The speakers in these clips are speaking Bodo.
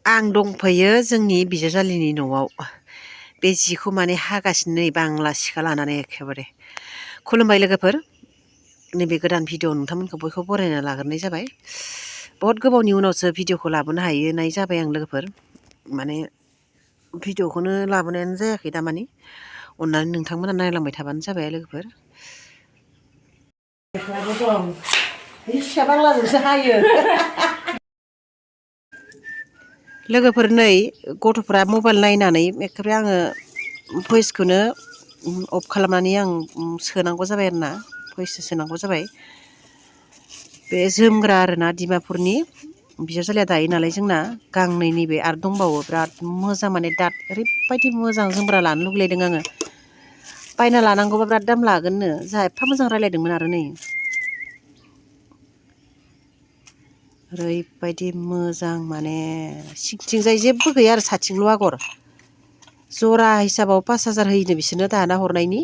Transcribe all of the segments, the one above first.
आं दंफैयो जोंनि बिजावजालिनि न'आव बे जिखौ माने हागासिनो नै बांला सिखा लानानै एखेबारे खुलुमबाय लोगोफोर नैबे गोदान भिडिअ नोंथांमोनखौ बयखौ बरायना लाग्रोनाय जाबाय बहुद गोबावनि उनावसो भिडिअखौ लाबोनो हानाय जाबाय आं लोगोफोर माने भिडिअखौनो लाबोनायानो जायाखै दामानि अननानै नोंथांमोना नायलांबाय थाबानो जाबाय लोगोफोर सिखा बांलाजोंसो हायो लोगोफोर नै गथ'फ्रा मबाइल नायनानै एखेबारे आङो भइसखौनो अफ खालामनानै आं सोनांगौ जाबाय आरोना भइससो सोनांगौ जाबाय बे जोमग्रा आरोना डिमापुरनि बिजावजालिया दायो नालाय जोंना गांनै नैबे आरो दंबावो बिराद मोजां माने दाद ओरैबायदि मोजां जोमग्रा लानो लुगैलायदों आङो बायना लानांगौबा बिराद दाम लागोननो जोंहा एफा मोजां रायलायदोंमोन आरो नै ओरैबायदि मोजां माने सिंथिंजाय जेबो गैया आरो साथिंल' आगर जरा हिसाबाव 5000 होयोनो बिसोरनो दाना हरनायनि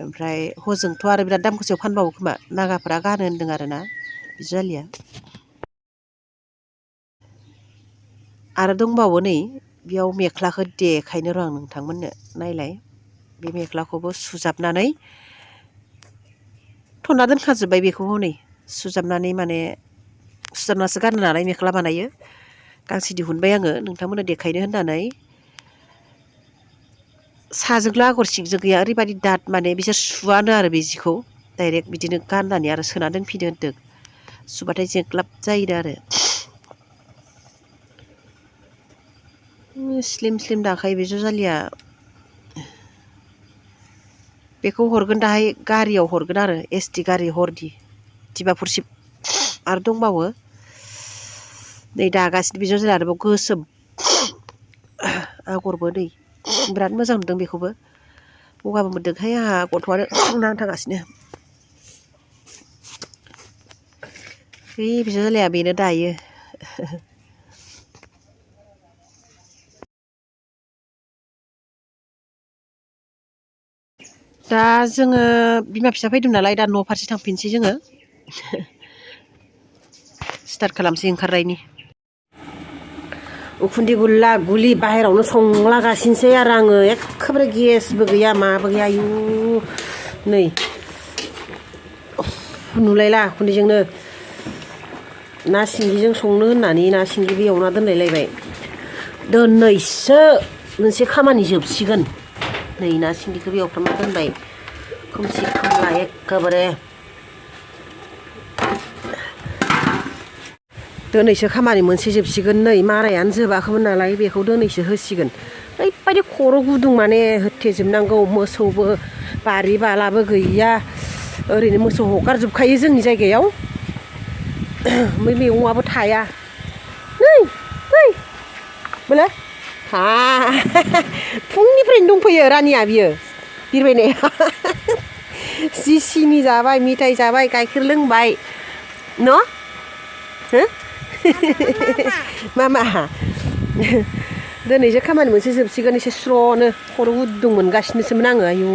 ओमफ्राय हजोंथ' आरो बिराद दाम गोसायाव फानबावो खोमा नागाफोरा गानो होन्दों आरोना बिजावजालिया आरो दंबावो नै बेयाव मेख्लाखौ देखायनो र' आं नोंथांमोननो नायलाय बे मेख्लाखौबो सुजाबनानै थनना दोनखाजोब्बाय बेखौ हनै सुजाबनानै माने सुजाबनासो गानो नालाय मेख्ला बानायो गांसे दिहुनबाय आङो नोंथांमोननो देखायनो होननानै साजोंल' आगर सिंजों गैया ओरैबायदि दाद माने बिसोर सुवानो आरो बे जिखौ डाइरेक्ट बिदिनो गाननानै आरो सोना दोनफिनो होनदों सुबाथाय जेंख्लाब जायो आरो स्लिम स्लिम दाखायो बिजावजालिया बेखौ हरगोन दाहाय गारियाव हरगोन आरो एसटि गारि हरदि डिमापुरसिम आरो दंबावो नै दागासिनो बिजावजालिया आरोबाव गोसोम आगरबो नै बिराद मोजां नुदों बेखौबो गगाबो मोनदोंहाय आंहा गथ'आनो नांथागासिनो बे बिजावजालिया बेनो दायो दा जोङो बिमा फिसा फैदों नालाय दा न' फारसे थांफिनसै जोङो स्टार्ट खालामसै ओंखारनायनि उखुन्दै गुला गुलि बाहेरावनो संलागासिनोसै आरो आङो एखेबारे गेसबो गैया माबो गैया आयु नै नुलायला उखुन्दैजोंनो ना सिंगिजों संनो होननानै ना सिंगिबो एवना दोनलायलायबाय दोननैसो मोनसे खामानि जोबसिगोन नै ना सिंगिखौबो एवफ्रामना दोनबाय खोमसि खोमला एखेबारे दोनैसो खामानि मोनसे जोबसिगोन नै मारायानो जोबाखैमोन नालाय बेखौ दोनैसो होसिगोन ओरैबायदि खर' गुदुं माने होथेजोबनांगौ मोसौबो बारि बालाबो गैया ओरैनो मोसौ हगारजोबखायो जोंनि जायगायाव ओमफ्राय मैगङाबो थाया नै नै बोलो हा फुंनिफ्रायनो दंफैयो रानिया बियो बिरबायनाया जि सिनि जाबाय मिथाइ जाबाय गाइखेर लोंबाय न' हो मामा दिनैसो खामानि मोनसे जोबसिगोन एसे स्र'नो खर' गुदुं मोनगासिनोसोमोन आङो आयु